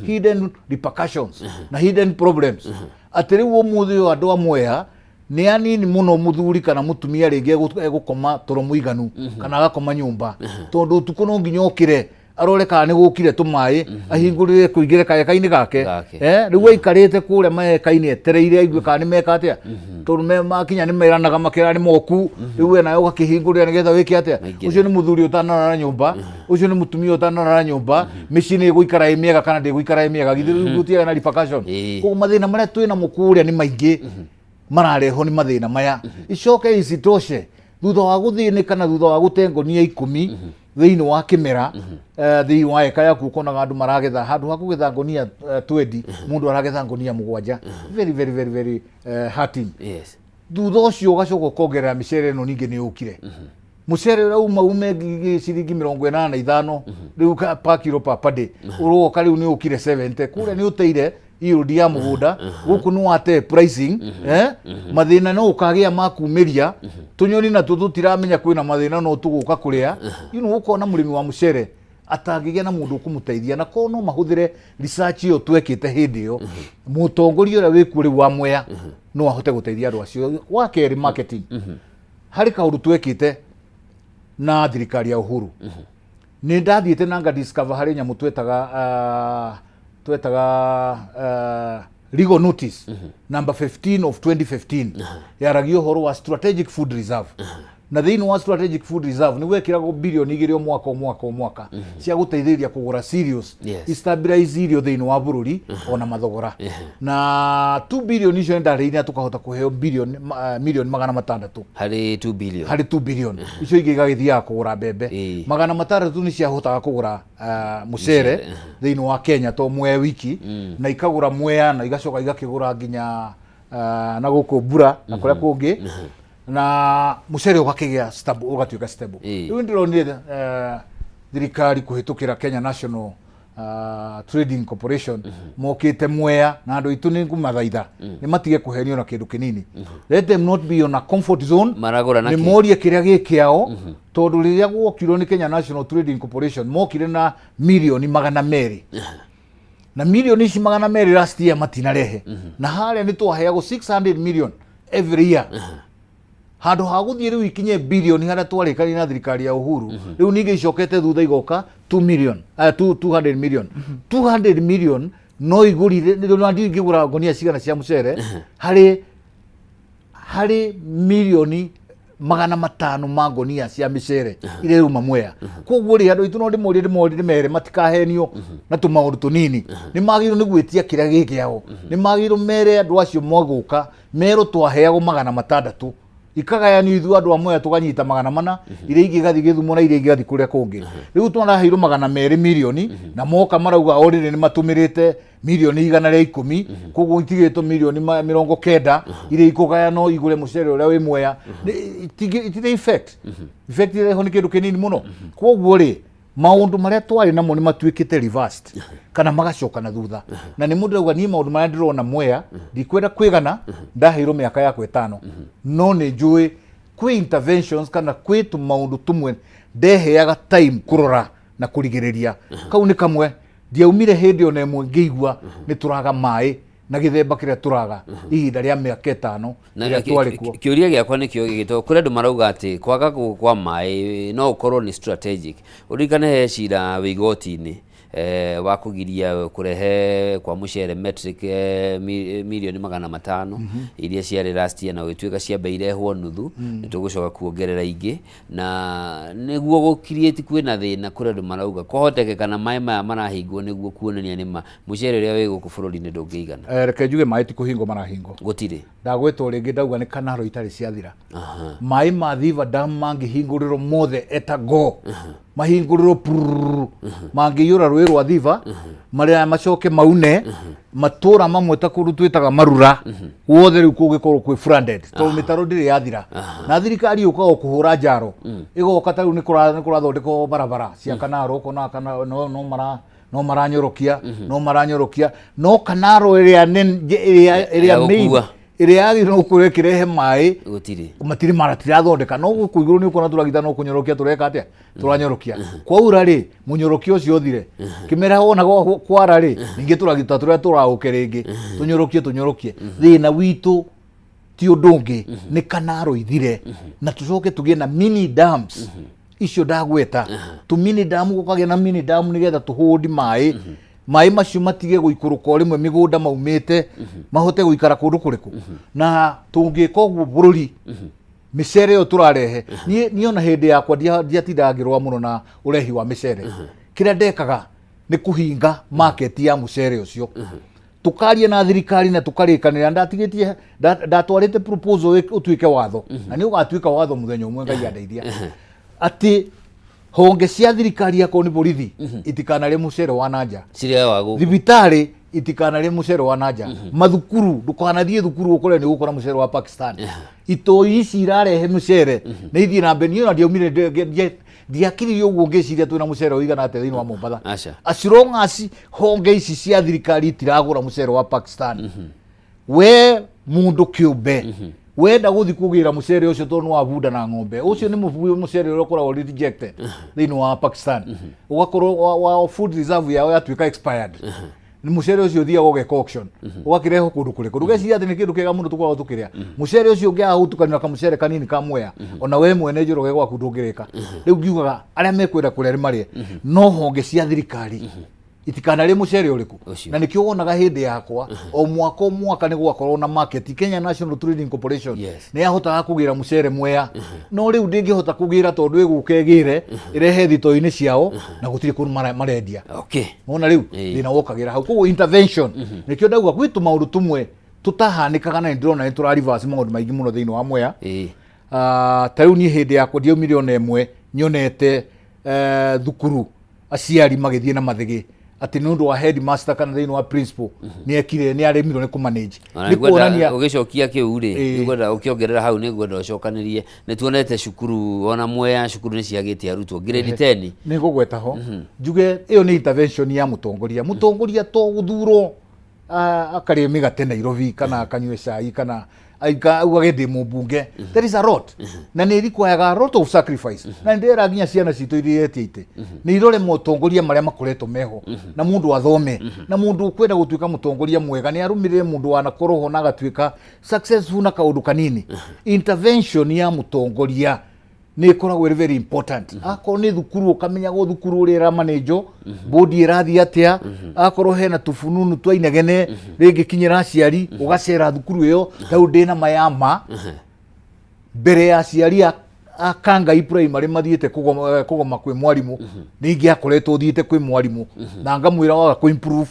hidden repercussions na hidden problems, atĩ rĩu ũmũthĩ ũyũ andũ a Mwea nĩ anini mũno mũthuri kana mũtumia rĩngĩ egũkoma toro mũiganu kana agakoma nyũmba, tondũ ũtukũ no nginya okĩre arore kana nĩ gũkire tũmaĩ, ahingũrĩre kũingĩre kaeka-inĩ gake. Gake. Rĩu aikarĩte kũrĩa maeka-inĩ etereire aigue kana nĩ meka atĩa, tondũ makinya nĩ meranaga makera nĩ moku, rĩu we nawe ũgakĩhingũrĩra nĩgetha wĩke atĩa? Maingĩre. Ũcio nĩ mũthuri ũtanarara nyũmba, ũcio nĩ mũtumia ũtanarara nyũmba. Mĩciĩ nĩ ĩgũikara ĩ mĩega kana ndĩgũikara ĩ mĩega? Githĩ rĩu gũtiagĩa na repercussion? Koguo mathĩna marĩa twĩ namo kũrĩa nĩ maingĩ mararehwo nĩ mathĩna maya. Icoke isitoshe, thutha wa gũthĩnĩka na thutha wa gũte ngonia 10 thĩinĩ wa kĩmera, thĩinĩ wa eka yaku, ũkonaga andũ maragetha, handũ ha kũgetha ngonia 20, mũndũ aragetha ngonia 7. Very, very, very, very hurting. Thutha ũcio ũgacoka ũkongerera mĩcere ĩno ningĩ nĩ yũkire. Mũcere ũrĩa uma ume ciringi 85 rĩu per kilo per day, ũroka rĩu nĩ ũkire 70. Kũrĩa nĩ ũteire yield ya mũgũnda, gũkũ nĩ wate pricing, mathĩna no ũkagĩa ma kumĩria tũnyoni natuo tũtiramenya kwĩna mathĩna no tũgũka kũrĩa. Ũkona mũrĩmi wa mũcere atangĩgĩa na mũndũ ũkũmũteithia, na korwo no mahũthĩre research ĩyo twekĩte hĩndĩ ĩyo, mũtongoria ũrĩa wĩkuo rĩu wa Mwea no ahote gũteithia andũ acio. Wa kerĩ, marketing. Harĩ kaũndũ twekĩte na thirikari ya Uhuru, nĩ ndathiĩte na nga discover harĩ nyamũ twetaga legal notice number 15 of 2015, yaragia ũhoro wa strategic food reserve. Na thĩinĩ wa strategic food reserve nĩ gwekĩragwo bilioni 2 o mwaka o mwaka o mwaka cia gũteithĩrĩria kũgũra cereals, stabilize irio thĩinĩ wa bũrũri ona mathogora. Na 2 billion icio nĩ ndarĩire na tũkahota kũheo bilioni milioni 600. Harĩ 2 billion? Harĩ 2 billion. Icio ingĩ igagĩthiaga kũgũra mbembe. 600 nĩ ciahotaga kũgũra mũcere thĩinĩ wa Kenya, to Mwea wiki, na ikagũra Mwea na igacoka igakĩgũra nginya na gũkũ Mbura na kũrĩa kũngĩ, na mũcere ũgakĩgĩa stable, ũgatuĩka stable. Rĩu ndĩronire thirikari kũhĩtũkĩra Kenya National Trading Corporation mokĩte Mwea, na andũ aitũ nĩ ngũmathaitha nĩ matige kũhenio na kĩndũ kĩnini. Let them not be on a comfort zone. Maragũra na nĩ kĩ? Morie kĩrĩa gĩ kĩao, tondũ rĩrĩa gwokirwo nĩ Kenya National Trading Corporation, mokire na milioni 200, na milioni ici 200 last year matinarehe, na harĩa nĩ twaheagwo 600 million every year, handũ ha gũthiĩ rĩu ikinye bilioni harĩa twarĩkanire na thirikari ya Uhuru. Rĩu ningĩ icokete thutha igoka 2 million, 200 million, 200 million. No igũrire nĩ ndiũ ingĩgũra ngonia cigana cia mũcere harĩ 500,000,000 ma ngonia cia mĩcere iria irauma Mwea. Koguo rĩ, andũ aitũ no ndĩmorie, ndĩmorie, ndĩmere matikahenio na tũmaũndũ tũnini. Nĩ magĩrĩirwo nĩ gwĩtia kĩrĩa gĩ kĩao. Nĩ magĩrĩirwo mere andũ acio magũka merwo twaheagwo 600, ikagayanio, ithuĩ andũ a Mwea tũganyita 400, iria ingĩ igathiĩ Gĩthumo na iria ingĩ igathiĩ kũrĩa kũngĩ. Rĩu twaraheirwo 200 mirioni na moka marauga o rĩrĩ nĩ matũmĩrĩte 110,000,000, koguo itigĩtwo 90,000,000 iria ikũgayanwo igũre mũcere ũrĩa wĩ Mwea. Itirĩ effect ĩrĩa ĩho nĩ kĩndũ kĩnini mũno. Koguo rĩ, maũndũ marĩa twarĩ namo nĩ matuĩkĩte reversed kana magacoka na thutha. Na nĩ mũndũ auga, niĩ maũndũ marĩa ndĩrona Mwea, ndikwenda kwĩgana, ndaheirwo mĩaka yakwa 5, no nĩ njũĩ kwĩ interventions kana kwĩ tũmaũndũ tũmwe ndeheaga time kũrora na kũrigĩrĩria. Kau nĩ kamwe. Ndiaumire hĩndĩ ona ĩmwe ngĩigua nĩ tũraga maĩ na gĩthemba kĩrĩa tũraga ihinda rĩa mĩaka 5 Na ĩrĩa twarĩ kuo. Kĩũria gĩakwa nĩkĩo gĩgĩtwo kũrĩ andũ marauga atĩ kwaga gũkũ kwa maĩ no ũkorwo nĩ strategic. Ũririkane he cira wĩ igoti-inĩ wa kũgiria kũrehe kwa mũcere metric 500,000,000 iria ciarĩ last year, na gũgĩtuĩka ciamba irehwo nuthu, nĩ tũgũcoka kuongerera ingĩ na nĩguo gũ create kwĩna thĩna. Kũrĩ andũ marauga kũhotekeka maĩ maya marahingwo nĩguo kuonania nĩma mũcere ũrĩa wĩ gũkũ bũrũri-inĩ ndũngĩigana. Reke njuge maĩ ti kũhingwo marahingwo. Gũtirĩ. Ndagwĩtwo rĩngĩ, ndauga nĩ kanaro itarĩ ciathira. Maĩ ma Thiva Dam mangĩhingũrĩrwo mothe etago mahingũrĩrwo prrrr, mangĩiyũra rũĩ rwa Thiva marĩa macoke maune matũra mamwe ta kũndũ twĩtaga Marura guothe, rĩu kũngĩkorwo kwĩ flooded tondũ mĩtaro ndĩrĩ yathira. Na thirikari yũkaga o kũhũra njaro, ĩgoka ta rĩu nĩ kũrathondekwo barabara cia kanaro, ũkona kana no mara no maranyorokia no maranyorokia no kanaro ĩrĩa ĩrĩa Ya ĩrĩa main gũkua. Ĩrĩa yagĩrĩirwo gũkorwo ĩkĩrehe maĩ Gũtirĩ. Matirĩ maratirathondeka, no gũkũ igũrũ nĩ ũkuona tũragita no kũnyorokia tũreka atĩa, tũranyorokia. Kwaura rĩ, mũnyorokio ũcio ũthire. Kĩmera wona kwara rĩ, ningĩ tũragita tũrĩa tũraũke rĩngĩ tũnyorokie tũnyorokie. Thĩna witũ ti ũndũ ũngĩ, nĩ kanaro ithire na tũcoke tũgĩe na mini dams icio ndagweta, tũ mini dam, gũkagĩa na mini dam nĩgetha tũhũndi maĩ. Maĩ macio matige gũikũrũka o rĩmwe mĩgũnda maumĩte, mahote gũikara kũndũ kũrĩkũ. Na tũngĩka ũguo, bũrũri mĩcere ĩyo tũrarehe, niĩ ona hĩndĩ yakwa ndiatindaga ngĩrũa mũno na ũrehi wa mĩcere. Kĩrĩa ndekaga nĩ kũhinga market ya mũcere ũcio, tukaria na thirikari na tukarĩkanĩra. Ndatigĩtie ndatwarĩte proposal ũtuĩke watho, na nĩ ũgatuĩka watho mũthenya ũmwe, Ngai andeithia, atĩ honge cia thirikari, akorwo nĩ borithi, itikanarĩe mũcere wa nanja. Cirĩa wa gũkũ. Thibitarĩ itikanarĩe mũcere wa nanja. Mathukuru, ndũkanathiĩ thukuru ũkore nĩ ũgũkora mũcere wa Pakistan. Itoi ici irarehe mũcere nĩ ithiĩ na mbere. Niĩ ona ndiaumire ndiakiririe ũguo ngĩciria twĩna mũcere ũigana atĩa thĩinĩ wa Mombatha. Aca. As long as honge ici cia thirikari itiragũra mũcere wa Pakistan, we mundu kĩũmbe wenda gũthi kũgĩra mũcere ũcio tondũ nĩ wa bunda na ng'ombe, ũcio nĩ mũcere ũrĩa ũkoragwo rejected thĩinĩ wa Pakistan, ũgakorwo wa food reserve yao yatuĩka expired. Nĩ mũcere ũcio ũthiaga ũgeka auction, ũgakĩrehwo kũndũ kũrĩkũ. Ndũgeciria atĩ nĩ kĩndũ kĩega mũno tũkoragwo tũkĩrĩa. Mũcere ũcio ũngĩaga gũtukanio na kamũcere kanini ka Mwea, ona we mwene Njoroge gwaku ndũngĩrĩka. Rĩu ngiugaga arĩa mekwenda kũrĩa nĩ marĩe, no honge cia thirikari itikanarĩe mũcere ũrĩkũ. Ũcio. Na nĩkĩo wonaga hĩndĩ yakwa o mwaka o mwaka nĩ gwakorwo na market. Kenya National Trading Corporation nĩ yahotaga kũgĩra mũcere Mwea, no rĩu ndĩngĩhota kũgĩra tondũ ĩgũka ĩgĩre ĩrehe thitoo-inĩ ciao na gũtirĩ kũndũ marendia. Wona rĩu thĩna wokagĩra hau. Koguo intervention, nĩkĩo ndauga gwĩ tũmaũndũ tũmwe tũtahanĩkaga, na nĩ ndĩrona nĩ tũra reverse maũndũ maingĩ mũno thĩinĩ wa Mwea. Ah, ta rĩu niĩ hĩndĩ yakwa ndiaumire ona ĩmwe nyonete thukuru aciari magĩthiĩ na mathĩgĩ atĩ nĩ ũndũ wa headmaster kana thĩinĩ wa principal nĩ ekire nĩ aremirwo nĩ kũmanage. Ona nĩ nĩngwenda kuonania ũgĩcokia kĩu rĩ, nĩngwenda ũkĩongerera hau, nĩngwenda ũcokanĩrie. Nĩ tuonete cukuru ona Mwea cukuru nĩ ciagĩte arutwo grade 10. Nĩ ngũgweta ho njuge ĩyo nĩ intervention ya mũtongoria. Mũtongoria to gũthurwo akarĩe mĩgate Nairobi kana akanyue cai kana augage ndĩ mũmbunge. There is a lot, na nĩ require a lot of sacrifice. Na nĩ ndĩrera nginya ciana citũ iria iretia itĩ nĩ irore motongoria marĩa makoretwo meho, na mũndũ athome, na mũndũ ũkwenda gũtuĩka mũtongoria mwega nĩ arũmĩrĩre mũndũ wanakorwo ho na agatuĩka successful na kaũndũ kanini. Intervention ya mũtongoria. Nĩ ĩkoragwo ĩrĩ very important. Akorwo nĩ thukuru, ũkamenyagwo thukuru ũrĩa ĩramanĩnjwo, bodi ĩrathiĩ atĩa. Akorwo hena tũbununu twa inegene rĩngĩkinyĩra aciari, ũgacera thukuru ĩyo. Tarĩu ndĩna mayama mbere ya aciari a Kangai Primary mathiĩte kũgoma kwĩ mwarimũ, nĩ ingĩakoretwo thiĩte kwĩ mwarimũ na ngamwĩra waga kũ improve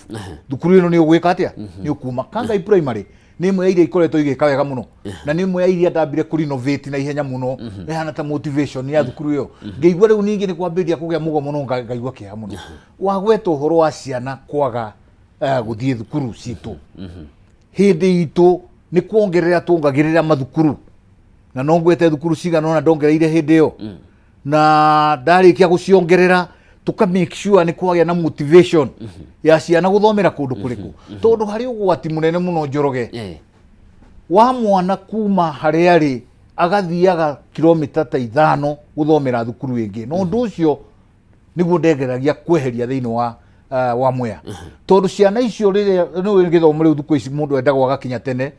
thukuru ĩno nĩ ũgwĩka atĩa, nĩ ũkuma. Kangai Primary nĩ ĩmwe ya iria ikoretwo igĩka wega mũno, na nĩ ĩmwe ya iria ndambire kũ renovate na ihenya mũno, ĩhana ta motivation ya thukuru ĩyo. Ngĩigua rĩu ningĩ nĩ kwambĩrĩria kũgĩa mũgomo, no ngaigua kĩeha mũno. Wagweta ũhoro wa ciana kwaga gũthiĩ thukuru citũ, hĩndĩ itũ nĩ kuongerera tuongagĩrĩra mathukuru, na no ngwete thukuru cigana ũna ndongereire hĩndĩ ĩyo, na ndarĩkia gũciongerera tuka make sure nĩ kwagĩa na motivation ya ciana gũthomera kũndũ kũrĩkũ, tondũ harĩ ũgwati mũnene mũno, Njoroge, wa mwana kuma harĩa arĩ agathiaga kilomita ta 5 gũthomera thukuru ĩngĩ. Na ũndũ ũcio nĩguo ndengeragia kweheria thĩinĩ wa Mwea, tondũ ciana icio rĩrĩa nĩ gĩthomo rĩu thukũ ici mũndũ endagwo agakinya tene.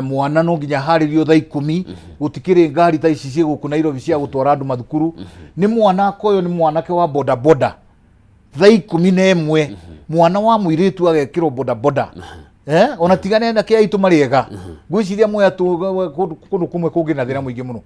Mwana no nginya harĩrio thaa 10. Gũtikĩrĩ ngari ta ici ciĩ gũkũ Nairobi cia gũtwara andũ mathukuru. Nĩ mwana akoywo nĩ mwanake wa boda boda thaa 11, mwana wa mũirĩtu agekĩrwo boda boda. Ona tigane anake aitũ marĩ ega, ngwĩciria Mwea kũndũ kũmwe kũngĩ na thĩna mũingĩ mũno.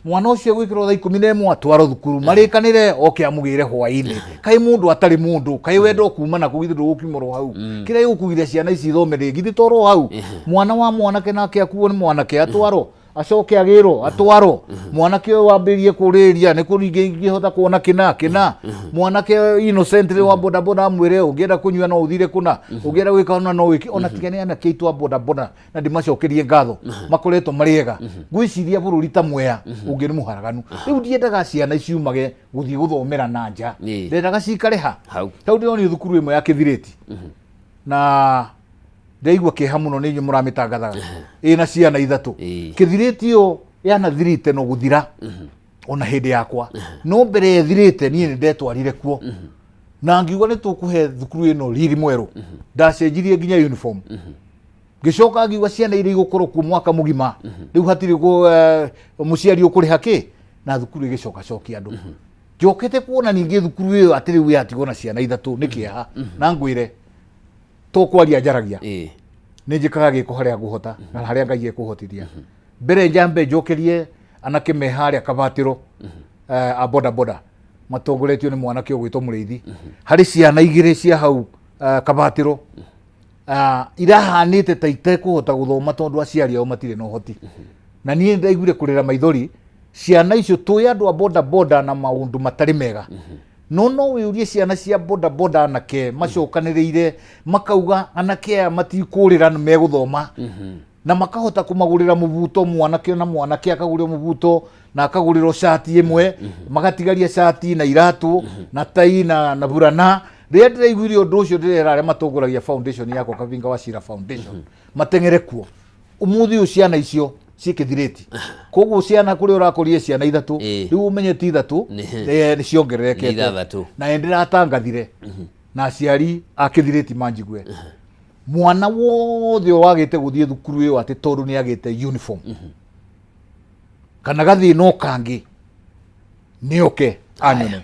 Mwana ũcio gwĩkĩrwo thaa 11 atwarwo thukuru, marĩkanĩre oke amũgĩre hwaĩ-inĩ. Kaĩ mũndũ atarĩ mũndũ? Kaĩ wendo kuma na kũu? Githĩ ndũgũkiuma oro hau? Kĩrĩa gĩgũkugire ciana ici ithome rĩ, githĩ toro hau? Mwana wa mwanake nake akuo nĩ mwanake atwarwo, acoke agĩrwo atwarwo. Mwanake ũyũ wambĩrĩrie kũrĩria nĩ kũringĩ ingĩhota kuona kĩna kĩna mwanake innocent wa bodaboda amwĩre ũngĩenda kũnyua no ũthire kũna, ũngĩenda gwĩka ona no wĩke. Ona tiga nĩ anake aitũ a bodaboda, na ndĩmacokerie ngatho, makoretwo marĩ ega. Ngwĩciria bũrũri ta Mwea ũngĩ nĩ mũharaganu. Rĩu ndiendaga ciana ciumage gũthiĩ gũthomera na nja. Ndendaga cikare ha hau. Tau ndĩronio thukuru ĩmwe ya Kĩthirĩti na ndaigua kĩeha mũno, nĩ inyuĩ mũramĩtangathaga, ĩna ciana ithatũ. Kĩthirĩti ĩyo yanathirĩte no gũthira ona hĩndĩ yakwa, no mbere ĩthirĩte niĩ nĩ ndetwarire kuo na ngiuga nĩ tũkũhe thukuru ĩno riri mwerũ. Ndacenjirie nginya uniform, ngĩcoka ngiuga ciana iria igũkorwo kuo mwaka mũgima rĩu hatirĩ mũciari ũkũrĩha kĩ, na thukuru ĩgĩcoka cokia andũ. Njokete kuona ningĩ thukuru ĩyo atĩ rĩu yatigwo na ciana ithatũ, nĩ kĩeha. Na ngwĩre to kwaria njaragia, nĩ njĩkaga gĩko harĩa ngũhota na harĩa Ngai ekũhotithia. Mbere njambe njokerie anake me harĩa Kabatĩro, a boda boda matongoretio nĩ mwanake ũgwĩtwo Mũrĩithi. Harĩ ciana igĩrĩ cia hau Kabatĩro irahanĩte ta itekũhota gũthoma tondũ aciari ao matirĩ na ũhoti, na niĩ ndaiguire kũrĩra maithori. Ciana icio tũĩ andũ a boda boda na maũndũ matarĩ mega, no wĩũrie ciana cia boda boda, anake macokanĩrĩire makauga anake aya matikũrĩra, nĩ megũthoma, na makahota kũmagũrĩra mũbuto, mwanake na mwanake akagũrĩrwo mũbuto na akagũrĩrwo cati ĩmwe, magatigaria cati na iratũ na tai na burana. Rĩrĩa ndĩraiguire ũndũ ũcio, ndĩrera arĩa matongoragia foundation yakwa, Kabinga wa Cira Foundation, mateng'ere kuo ũmũthĩ ũyũ. Ciana icio ciĩ Kĩthirĩti. Koguo ciana kũrĩa ũrakorire ciana ithatũ, rĩu ũmenye ti ithatũ, nĩ ciongererekete. Nĩ ithathatũ. Na nĩ ndĩratangathire na aciari a Kĩthirĩti manjigue, mwana wothe wagĩte gũthiĩ thukuru ĩyo atĩ tondũ nĩ agĩte uniform kana gathĩna o kangĩ, nĩ oke anyone.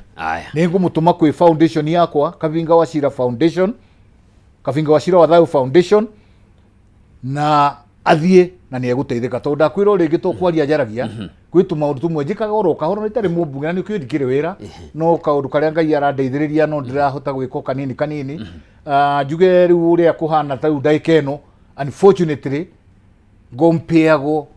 Nĩ ngũmũtũma kwĩ foundation yakwa, Kabinga wa Cira Foundation, Kabinga wa Cira wa Thayũ Foundation, na athiĩ na nĩ egũteithĩka, tondũ ndakwĩra rĩngĩ to kwaria njaragia, gwĩ tũmaũndũ tũmwe njĩkaga oro kahora na itarĩ mũmbunge, na nĩkĩo ndikĩrĩ wĩra, no kaũndũ karĩa Ngai arandeithĩrĩria no ndĩrahota gwĩka o kanini kanini. Njuge rĩu ũrĩa kũhana ta rĩu ndagĩka ĩno, unfortunately ngompeagwo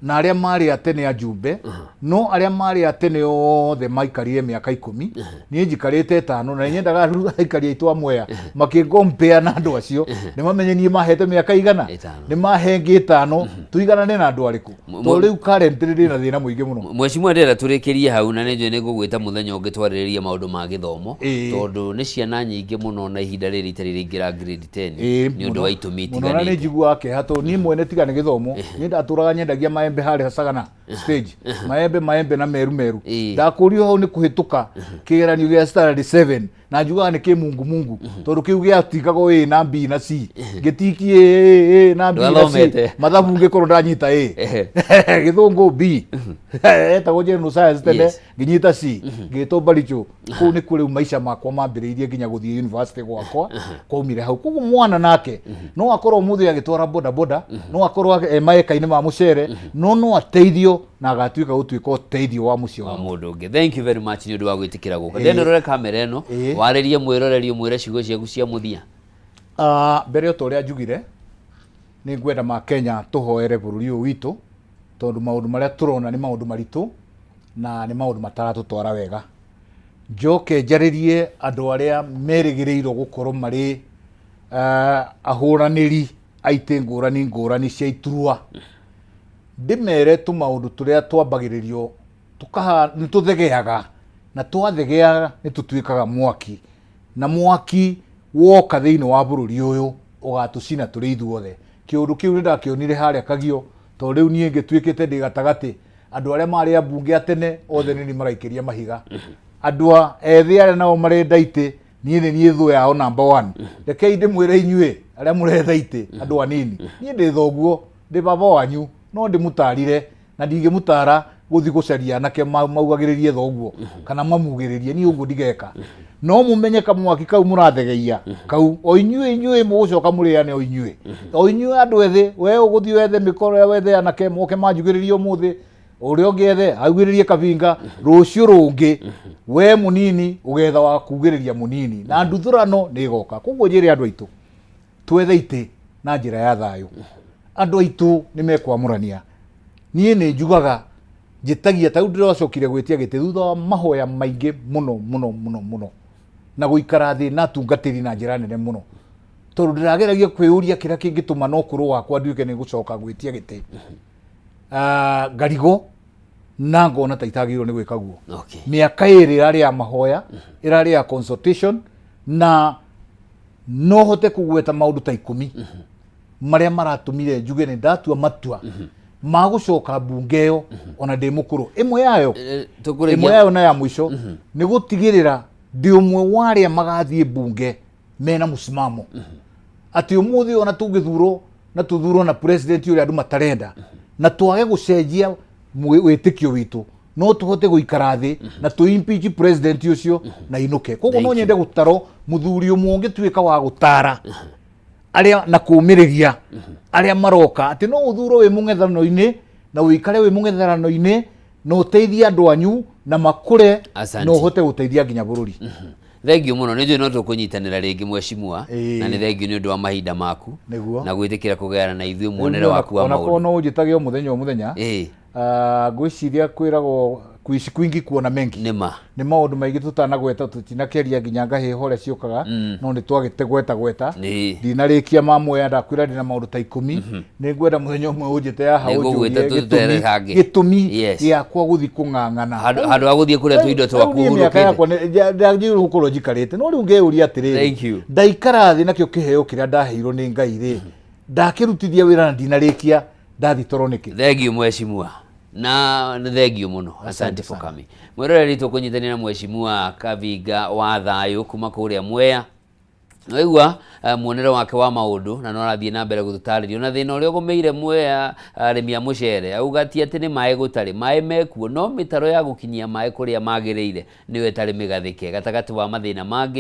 na arĩa marĩ a tene a njumbe, no arĩa marĩ a tene othe maikarire mĩaka 10, niĩ njikarĩte 5, na nyendaga rĩu aikari aitũ a Mwea makĩngompea na andũ acio nĩ mamenye niĩ mahete mĩaka igana. 5. Nĩ mahe ngĩ 5 tũiganane na andũ arĩkũ, tondũ rĩu currently ndĩ na thĩna mũingĩ mũno. Mheshimiwa, ndĩrenda tũrĩkĩrie hau, na nĩ njũĩ nĩ ngũgwĩta mũthenya ũngĩ twarĩrĩrie maũndũ ma gĩthomo, tondũ nĩ ciana nyingĩ mũno na ihinda rĩrĩ itarĩ iraingĩra grade 10 nĩ ũndũ wa itũmi Mũno, na nĩ itiganĩte. njiguaga kĩeha tondũ niĩ mwene tiga nĩ gĩthomo, niĩ ndatũraga nyendagia Ndendagia maembe harĩa Sagana stage, maembe maembe na meru meru. Ndakũrio hau nĩ kũhĩtũka kĩgeranio gĩa standard 7, na njugaga nĩ kĩmungu mungu, tondũ kĩu gĩatigagwo A na B na C, ngĩtiki A, A na B na C. Ndwathomete. Mathabu ngĩkorwo ndanyita A, gĩthũngũ B, etagwo general science tene. Ngĩnyita C, ngĩtwo Baricho. Kũu nĩkuo rĩu maica makwa mambĩrĩirie, nginya gũthiĩ university gwakwa kwaumire hau. Koguo mwana nake no akorwo ũmũthĩ agĩtwara boda boda, no akorwo e maeka-inĩ ma mũcere, no ateithio na agatuĩka gũtuĩka ũteithio wa mũciĩ wa wao. Mũndũ ũngĩ. Thank you very much nĩ ũndũ wa gwĩtĩkĩra gũka. Then ũrore kamera ĩno, warĩrie mwĩroreri, ũmwĩre ciugo ciaku cia mũthia. Ah, mbere o ta ũrĩa njugire, nĩ ngwenda ma Kenya tũhoere bũrũri ũyũ witũ, tondũ maũndũ marĩa tũrona nĩ maũndũ maritũ na nĩ maũndũ mataratũtwara wega. Njoke njarĩrie andũ arĩa merĩgĩrĩirwo gũkorwo marĩ ahũranĩri a itĩ ngũrani ngũrani cia iturwa, ndĩmere tũmaũndũ tũrĩa twambagĩrĩrio tũkaha nĩ tũthegeaga, na twathegea nĩ tũtuĩkaga mwaki, na mwaki woka thĩinĩ wa bũrũri ũyũ ũgatũcina tũrĩ ithuothe. Kĩũndũ kĩu nĩ ndakĩonire harĩa Kagio, tondũ rĩu niĩ ngĩtuĩkĩte ndĩ gatagatĩ. Andũ arĩa marĩ ambunge a tene othe nĩ niĩ maraikĩria mahiga, andũ a ethĩ arĩa nao marenda itĩ, niĩ nĩ niĩ thũ yao number one. Rekei ndĩmwĩre inyuĩ arĩa mũretha itĩ, andũ anini, niĩ ndĩ thoguo, ndĩ baba wanyu, no ndĩmũtarire na ndingĩmũtara gũthiĩ gũcaria anake maugagĩrĩrie thoguo kana mamugĩrĩrie. Niĩ ũguo ndigeka, no mũmenye kamwaki kau mũrathegeia kau, o inyuĩ inyuĩ mũgũcoka mũrĩane, o inyuĩ o inyuĩ andũ ethĩ. We ũgũthiĩ wethe mĩkoro, wethe anake moke manjugĩrĩrie ũmũthĩ, ũrĩa ũngĩ ethe augĩrĩrie kabinga, rũciũ rũngĩ we mũnini ũgetha wa kugĩrĩria mũnini, na nduthũrano nĩ ĩgoka. Koguo njĩre andũ aitũ twethe itĩ na njĩra ya thayũ. Andũ aitũ nĩ mekwamũrania. Niĩ nĩ njugaga njĩtagia ta rĩu ndĩracokire gwĩtia gĩtĩ thutha wa mahoya maingĩ mũno mũno mũno mũno na gũikara thĩ na atungatĩri na njĩra nene mũno, tondũ ndĩrageragia kwĩyũria kĩrĩa kĩngĩtũma na ũkũrũ wakwa nduĩke nĩ gũcoka gwĩtia gĩtĩ. Ah, ngarigo na ngona ta itagĩrĩirwo nĩ gwĩka guo. Mĩaka 2 ĩrarĩ ya mahoya, ĩrarĩ ya consultation, na no hote kũgweta maũndũ ta 10 marĩa maratũmire njuge nĩ ndatua matua ma gũcoka mbunge ĩyo ona ndĩ mũkũrũ. Ĩmwe yayo, Tũkũrĩkia. ĩmwe yayo na ya mũico, nĩ gũtigĩrĩra ndĩ ũmwe wa arĩa magathiĩ mbunge mena mũsimamo, atĩ ũmũthĩ ona tũngĩthurwo na tũthurwo na president ũrĩa andũ matarenda na twage gũcenjia wĩtĩkio witũ, no tũhote gũikara thĩ na tũ impeach president ũcio na inũke. Koguo no Thank you. nyende gũtarwo mũthuri ũmwe ũngĩtuĩka wa gũtara arĩa na kũmĩrĩria arĩa maroka atĩ no ũthurwo wĩ mũng'ethanĩro-inĩ na ũikare wĩ mũng'ethanĩro-inĩ na ũteithie andũ anyu na makũre. Asante. Na ũhote gũteithia nginya bũrũri. Thengiũ mũno, nĩ njũĩ no tũkũnyitanĩra rĩngĩ, mheshimiwa. Na nĩ thengiũ nĩ ũndũ wa mahinda maku na gwĩtĩkĩra kũgayana na ithuĩ muonere waku wa Ona korwo maũndũ. No ũnjĩtage o mũthenya o mũthenya. Ah, ngwĩciria kwĩragwo kuishi kwingi kuona mengi. Nĩ ma. Nĩ maũndũ maingĩ tũtanagweta, tũtinakĩaria nginya ngahĩha ũrĩa ciũkaga, no nĩ twagĩte gweta gweta. Ndinarĩkia mamwe, ndakwĩra ndĩna maũndũ ta 10. Nĩ ngwenda mũthenya ũmwe ũnjĩte haha Nĩngũgwĩta ũnjũrie tũtere gĩtũmi hangĩ. gĩtũmi gĩakwa gũthiĩ kũng'ang'ana. Handũ ha gũthiĩ kũrĩa tũindo twaku Rĩu niĩ mĩaka ũhurũkĩte. yakwa ndagĩrĩirwo gũkorwo njikarĩte, no rĩu ngeyũria atĩrĩrĩ, Thank you. ndaikara thĩ nakĩo kĩheo kĩrĩa ndaheirwo nĩ Ngai rĩ, ndakĩrutithia wĩra na ndinarĩkia, ndathi toro nĩkĩ? Thengiũ mheshimiwa, na nĩ thengiũ mũno, asante for coming. Mwĩroreri, tũkũnyitanĩra na mheshimiwa Kavinga wa Thayũ kuma kũrĩa Mwea. Waigua muonere wake wa maũndũ, na no arathiĩ na mbere gũtũtarĩria ona thĩna ũrĩa ũgũmĩire Mwea arĩmi a mũcere. Auga ti atĩ nĩ maĩ gũtarĩ, maĩ mekuo, no mĩtaro ya gũkinyia maĩ kũrĩa magĩrĩire nĩyo ĩtarĩ mĩgathĩke, gatagatĩ wa mathĩna mangĩ.